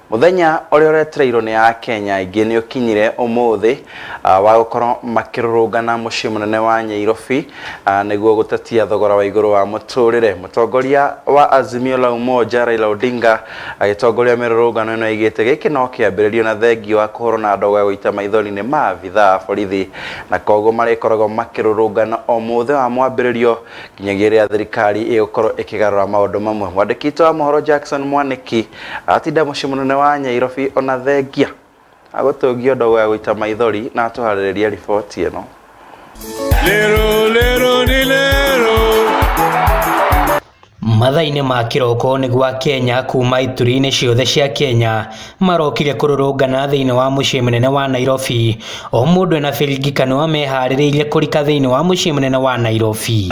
Muthenya ũrĩa ũretereirwo nĩ Akenya aingĩ nĩ ũkinyire ũmũthĩ wa gũkorwo makĩrũrũngana mũciĩ mũnene wa Nyairobi nĩguo gũtetia thogora wa igũrũ wa mũtũrĩre. Mũtongoria wa Azimio la Umoja Raila Odinga agĩtongoria mĩrũrũngano ĩno aigĩte gĩkĩ no kĩambĩrĩrio na thengia wa kũhũrwo na ndogo ya gũita maithori nĩ maabithaa a borithi, na koguo marĩkoragwo makĩrũrũngana o mũthĩ wa mwambĩrĩrio nginyagia rĩrĩa thirikari ĩgũkorwo ĩkĩgarũra maũndũ mamwe. Mwandĩki witũ wa mohoro Jackson Mwaniki atinda mũciĩ mũnene wa Nyairobi ona thengia agũtũngio ndogo ya gũita maithori na atũharĩrĩria riboti ĩno. Lero, lero, ni lero. Mathaa-inĩ ma kĩroko nĩguo Akenya kuma ituri-inĩ ciothe cia Kenya marokire kũrũrũngana thĩinĩ wa mũciĩ mũnene wa Nairobi. O mũndũ ena biringi kanua meharĩrĩirie kũrika thĩinĩ wa mũciĩ mũnene wa Nairobi.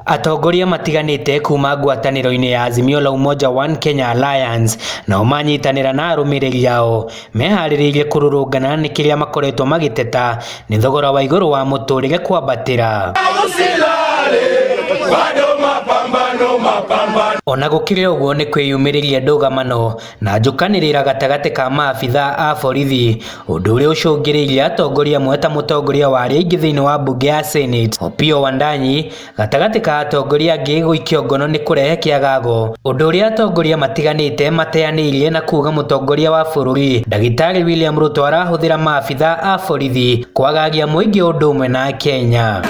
Atongoria matiganĩte kuma ngwatanĩro-inĩ ya Azimio la Umoja One Kenya Alliance nao manyitanĩra na arũmĩrĩri ao meharĩrĩirie kũrũrũngana nĩ kĩrĩa makoretwo magĩteta nĩ thogora wa igũrũ wa mũtũrĩre kwambatĩra. Ona gũkĩrĩ ũguo nĩ kwĩyumĩririe ndũgamano na njũkanĩrĩra gatagatĩ ka maabithaa a borithi, ũndũ ũrĩa ũcũngĩrĩirie atongoria amwe ta mũtongoria wa arĩa aingĩ thĩinĩ wa mbunge ya Senate Opiyo Wandayi gatagatĩ ka atongoria angĩ gũikio ngono nĩ kũrehe kĩagago, ũndũ ũrĩa atongoria matiganĩte mateanĩirie na kuga mũtongoria wa bũrũri Ndagĩtarĩ William Ruto arahũthĩra maabithaa a borithi kwagagia mũingĩ ũndũ ũmwe na Kenya.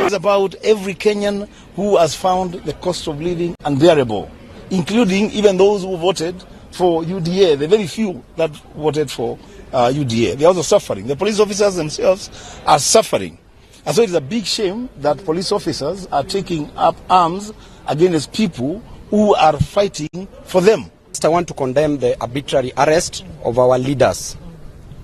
It's about every Kenyan who has found the cost of living unbearable, including even those who voted for UDA, the very few that voted for UDA. They are also suffering. The police officers themselves are suffering. And so it is a big shame that police officers are taking up arms against people who are fighting for them. I want to condemn the arbitrary arrest of our leaders.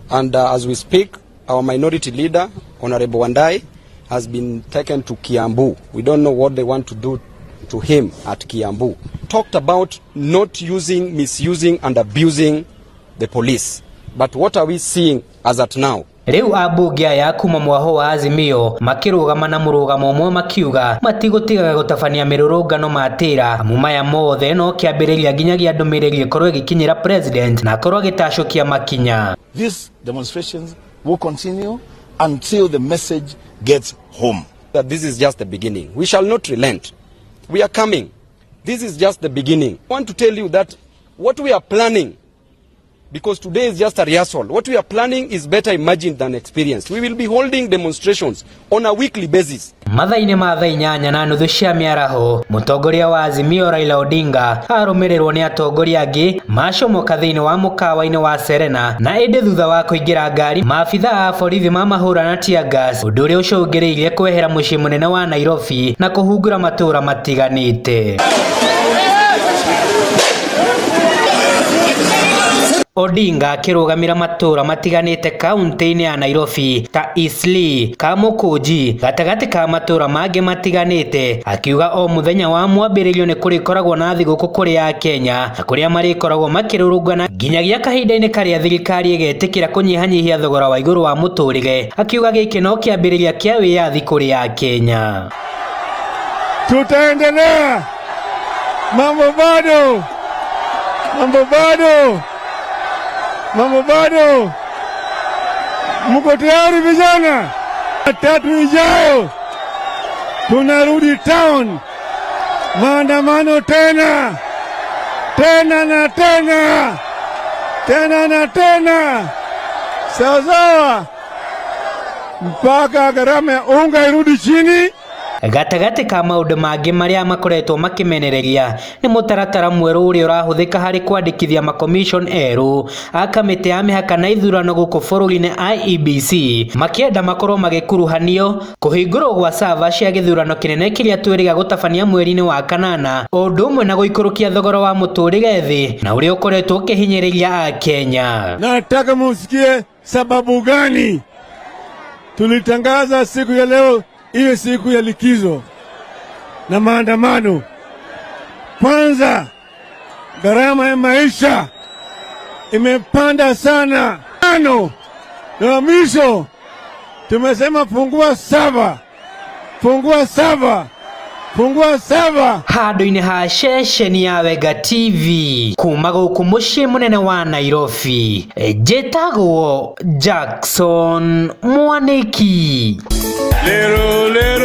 And as we speak, our minority leader, Honorable Wandayi, has been taken to Kiambu. We don't know what they want to do to him at Kiambu. Talked about not using, misusing and abusing the police. But what are we seeing as at now? Rĩu ambunge aya kuma mwaho wa Azimio makĩrũgama na mũrũgamo ũmwe makiuga matigũtigaga gũtabania mĩrũrũngano matĩra, amu maya mothe no kĩambĩrĩria nginyagia ndũmĩrĩri ĩkorwo ĩgĩkinyĩra president na akorwo agĩtacũkia makinya. These demonstrations will continue until the message gets home. That this is just the beginning. We shall not relent. We are coming. This is just the beginning. I want to tell you that what we are planning, because today is just a rehearsal, what we are planning is better imagined than experienced. We will be holding demonstrations on a weekly basis. Mathaa-inĩ ma thaa inyanya na nuthu cia mĩaraho, mũtongoria wa Azimio Raila Odinga arũmĩrĩrwo nĩ atongoria angĩ macomoka thĩinĩ wa mũkawa-inĩ wa Serena, na ĩndĩ thutha wa kũingĩra ngari maabithaa a borithi mamahũra na tear gas, ũndũ ũrĩa ũcũngĩrĩirie kwehera mũciĩ mũnene wa Nairobi na kũhungura matũũra matiganĩte. Odinga akĩrũgamĩra matũũra matiganĩte kaunti-inĩ ya Nairobi ta Eastleigh, Kamukunji gatagatĩ ka matũũra mangĩ matiganĩte, akiuga o mũthenya wa mwambĩrĩrio nĩ kũrĩkoragwo na thigũkũ kũrĩ Akenya na kũrĩa marĩkoragwo makĩrũrũngana nginyagia kahinda-inĩ karĩa thirikari ĩgetĩkĩra kũnyihanyihia thogora wa igũrũ wa mũtũrĩre, akiuga gĩkĩ no kĩambĩrĩria kĩa wĩyathi kũrĩ Akenya. Tutaendelea, mambo bado, mambo bado, mambo bado. Mko tayari vijana? Tatu ijayo tunarudi town, maandamano tena tena na tena tena na tena, sawa sawa, mpaka gharama ya unga irudi chini. Gatagatĩ ka maũndũ mangĩ marĩa makoretwo makĩmenereria nĩ mũtaratara mwerũ ũrĩa ũrahũthĩka harĩ kwandĩkithia makomishon erũ a kamĩtĩ ya mĩhaka na ithurano gũkũ bũrũri-inĩ IEBC, makĩenda makorwo magĩkuruhanio kũhingũrwo gwa server cia gĩthurano kĩnene kĩrĩa twĩrĩga gũtabania mweri-inĩ wa kanana, o ũndũ ũmwe na gũikũrũkia thogora wa mũtũrĩre thĩ na ũrĩa ũkoretwo ũkĩhinyĩrĩria Akenya. Nataka musikie sababu gani tulitangaza siku ya leo iwe siku ya likizo na maandamano. Kwanza, gharama ya maisha imepanda sana. Tano, na mwisho tumesema fungua saba, fungua saba, Fungua server. Handũ-inĩ ha ceceni ya Wenga TV kuma gũkũ mũciĩ mũnene wa Nairobi, njĩtagwo Jackson Mwanĩki. Lero lero.